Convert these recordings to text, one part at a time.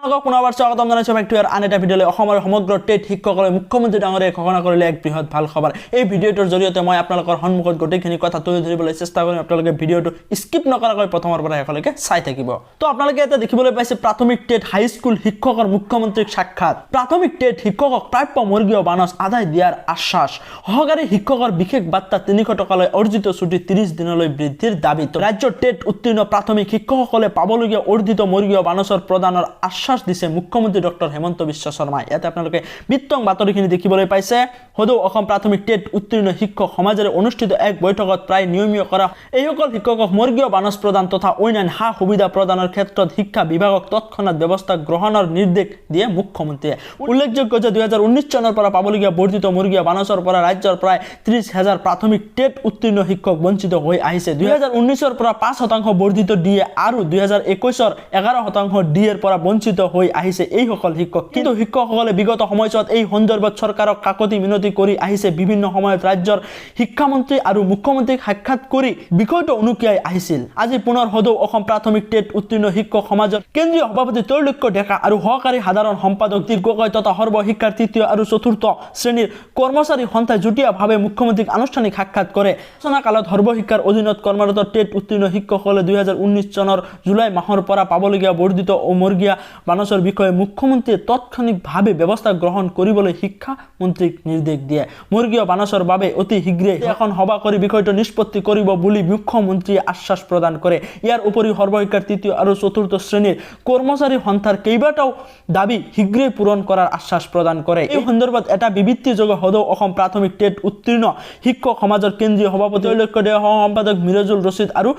পুনৰবাৰ স্বাগতম জনাইছোঁ বেক আন এটা ভিডিঅ'লৈ। অসমৰ সমগ্ৰ টেট শিক্ষকলৈ মুখ্যমন্ত্ৰী ডাঙৰীয়াই ঘোষণা কৰিলে এক বৃহৎ ভাল খবৰ। এই ভিডিঅ'টোৰ জৰিয়তে মই আপোনালোকৰ সন্মুখত গোটেইখিনি কথা তুলি ধৰিবলৈ চেষ্টা কৰিম। আপোনালোকে ভিডিঅ'টো স্কিপ নকৰাকৈ প্ৰথমৰ পৰা শেষলৈকে চাই থাকিব। তো আপোনালোকে ইয়াতে দেখিবলৈ পাইছে, প্ৰাথমিক টেট হাইস্কুল শিক্ষকৰ মুখ্যমন্ত্ৰীক সাক্ষাৎ। প্ৰাথমিক টেট শিক্ষকক প্ৰাপ্য মৰ্গীয় বানচ আদায় দিয়াৰ আশ্বাস। সহকাৰী শিক্ষকৰ বিশেষ বাৰ্তা, 300 টকালৈ অৰ্জিত ছুটি 30 দিনলৈ বৃদ্ধিৰ দাবী। তো ৰাজ্যৰ টেট উত্তীৰ্ণ প্ৰাথমিক শিক্ষকসকলে পাবলগীয়া অৰ্জিত মৰ্গীয় বানচৰ প্ৰদানৰ আশ্বাস দিছে মুখ্যমন্ত্ৰী ডক্টৰ হেমন্ত বিশ্ব শৰ্মাই। ইয়াতে আপোনালোকে বিতং বাতৰিখিনি দেখিবলৈ পাইছে। সদৌ অসম প্ৰাথমিক টেট উত্তীৰ্ণ শিক্ষক সমাজেৰে অনুষ্ঠিত এক বৈঠকত প্ৰায় নিয়মীয়া কৰা এইসকল শিক্ষকক মৰ্গীয় বানচ প্ৰদান তথা অন্যান্য সা সুবিধা প্ৰদানৰ ক্ষেত্ৰত শিক্ষা বিভাগক তৎক্ষণাত ব্যৱস্থা গ্ৰহণৰ নিৰ্দেশ দিয়ে মুখ্যমন্ত্ৰীয়ে। উল্লেখযোগ্য যে 2019 চনৰ পৰা পাবলগীয়া বৰ্ধিত মৰ্গীয় বানচৰ পৰা ৰাজ্যৰ প্ৰায় 30 হাজাৰ প্ৰাথমিক টেট উত্তীৰ্ণ শিক্ষক বঞ্চিত হৈ আহিছে। 2019ৰ পৰা 5% বৰ্ধিত ডি এ আৰু 2021ৰ 11% ডি এৰ পৰা বঞ্চিত হৈ আহিছে এইসকল শিক্ষক। কিন্তু শিক্ষকসকলে বিগত সময়ছোৱাত এই সন্দৰ্ভত চৰকাৰক কাকতি মিনতি কৰি আহিছে। বিভিন্ন সময়ত ৰাজ্যৰ শিক্ষামন্ত্ৰী আৰু মুখ্যমন্ত্ৰীক সাক্ষাৎ কৰি বিষয়টো উনুকিয়াই আহিছিল। আজি পুনৰ সদৌ অসম প্ৰাথমিক টেট উত্তীৰ্ণ শিক্ষক সমাজৰ কেন্দ্ৰীয় সভাপতি ত্ৰৈলোক্য ডেকা আৰু সহকাৰী সাধাৰণ সম্পাদক দীপ গগৈ তথা সৰ্বশিক্ষাৰ তৃতীয় আৰু চতুৰ্থ শ্ৰেণীৰ কৰ্মচাৰী সন্থাই যুটীয়াভাৱে মুখ্যমন্ত্ৰীক আনুষ্ঠানিক সাক্ষাৎ কৰে। আলোচনা কালত সৰ্বশিক্ষাৰ অধীনত কৰ্মৰত টেট উত্তীৰ্ণ শিক্ষকসকলে 2019 চনৰ জুলাই মাহৰ পৰা পাবলগীয়া বৰ্ধিত মৰ্গীয়া বানচৰ বিষয়ে মুখ্যমন্ত্ৰীয়ে তাৎক্ষণিকভাৱে ব্যৱস্থা গ্ৰহণ কৰিবলৈ শিক্ষামন্ত্ৰীক নিৰ্দেশ দিয়ে। মৰ্গীয় বানচৰ বাবে অতি শীঘ্ৰে এখন সভা কৰি বিষয়টো নিষ্পত্তি কৰিব বুলি মুখ্যমন্ত্ৰীয়ে আশ্বাস প্ৰদান কৰে। ইয়াৰ উপৰিও সৰ্বশিক্ষাৰ তৃতীয় আৰু চতুৰ্থ শ্ৰেণীৰ কৰ্মচাৰী সন্থাৰ কেইবাটাও দাবী শীঘ্ৰেই পূৰণ কৰাৰ আশ্বাস প্ৰদান কৰে। এই সন্দৰ্ভত এটা বিবৃতিযোগে সদৌ অসম প্ৰাথমিক টেট উত্তীৰ্ণ শিক্ষক সমাজৰ কেন্দ্ৰীয় সভাপতি ত্ৰৈলোক্য দেৱ, সহ সম্পাদক মিৰজুল ৰচিদ আৰু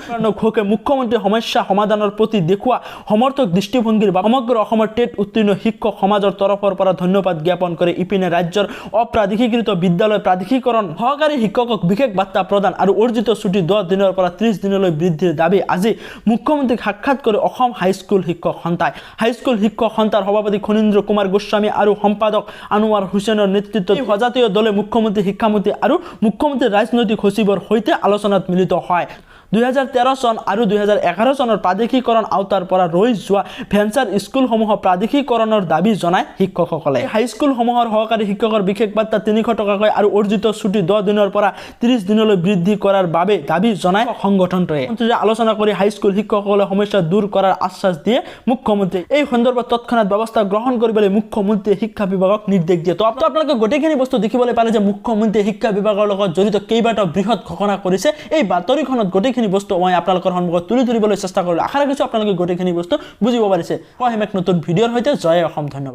ঘোষে মুখ্যমন্ত্ৰীৰ সমস্যা সমাধানৰ প্ৰতি দেখুওৱা সমৰ্থক দৃষ্টিভংগীৰ বাবে সমগ্ৰ অসমৰ টেট উত্তীৰ্ণ শিক্ষক সমাজৰ তৰফৰ পৰা ধন্যবাদ জ্ঞাপন কৰে। ইপিনে ৰাজ্যৰ অপ্ৰাদেশীকৃত বিদ্যালয় প্ৰাদেশিকীকৰণ, সহকাৰী শিক্ষকক বিশেষ বাৰ্তা প্ৰদান আৰু অৰ্জিত ছুটি 10 দিনৰ পৰা 30 দিনলৈ বৃদ্ধিৰ দাবী আজি মুখ্যমন্ত্ৰীক সাক্ষাৎ কৰি অসম হাইস্কুল শিক্ষক সন্থাই। হাইস্কুল শিক্ষক সন্থাৰ সভাপতি খনীন্দ্ৰ কুমাৰ গোস্বামী আৰু সম্পাদক আনোৱাৰ হুছেইনৰ নেতৃত্বত এই সজাতীয় দলে মুখ্যমন্ত্ৰী, শিক্ষামন্ত্ৰী আৰু মুখ্যমন্ত্ৰীৰ ৰাজনৈতিক সচিবৰ সৈতে আলোচনাত মিলিত হয়। 2013 চন আৰু 2011 চনৰ প্ৰাদেশিকীকৰণ আওতাৰ পৰা ৰৈ যোৱা ভেঞ্চাৰ স্কুলসমূহৰ প্ৰাদেশিকীকৰণৰ দাবী জনায় শিক্ষকসকলে। হাইস্কুলসমূহৰ সহকাৰী শিক্ষকৰ বিশেষ বাৰ্তা, 300 টকাকৈ আৰু অৰ্জিত ছুটি 10 দিনৰ পৰা 30 দিনলৈ বৃদ্ধি কৰাৰ বাবে দাবী জনায় সংগঠনটোৱে। মন্ত্ৰীৰে আলোচনা কৰি হাইস্কুল শিক্ষকসকলে সমস্যা দূৰ কৰাৰ আশ্বাস দিয়ে মুখ্যমন্ত্ৰীয়ে। এই সন্দৰ্ভত তৎক্ষণাত ব্যৱস্থা গ্ৰহণ কৰিবলৈ মুখ্যমন্ত্ৰীয়ে শিক্ষা বিভাগক নিৰ্দেশ দিয়ে। তো আপোনালোকে গোটেইখিনি বস্তু দেখিবলৈ পালে যে মুখ্যমন্ত্ৰীয়ে শিক্ষা বিভাগৰ লগত জড়িত কেইবাটাও বৃহৎ ঘোষণা কৰিছে। এই বাতৰিখনত গোটেইখিনি বস্তু মই আপোনালোকৰ সন্মুখত তুলি ধৰিবলৈ চেষ্টা কৰিলোঁ। আশা ৰাখিছোঁ আপোনালোকে গোটেইখিনি বস্তু বুজিব পাৰিছে। আহিম এক নতুন ভিডিঅ'ৰ সৈতে। জয় অসম, ধন্যবাদ।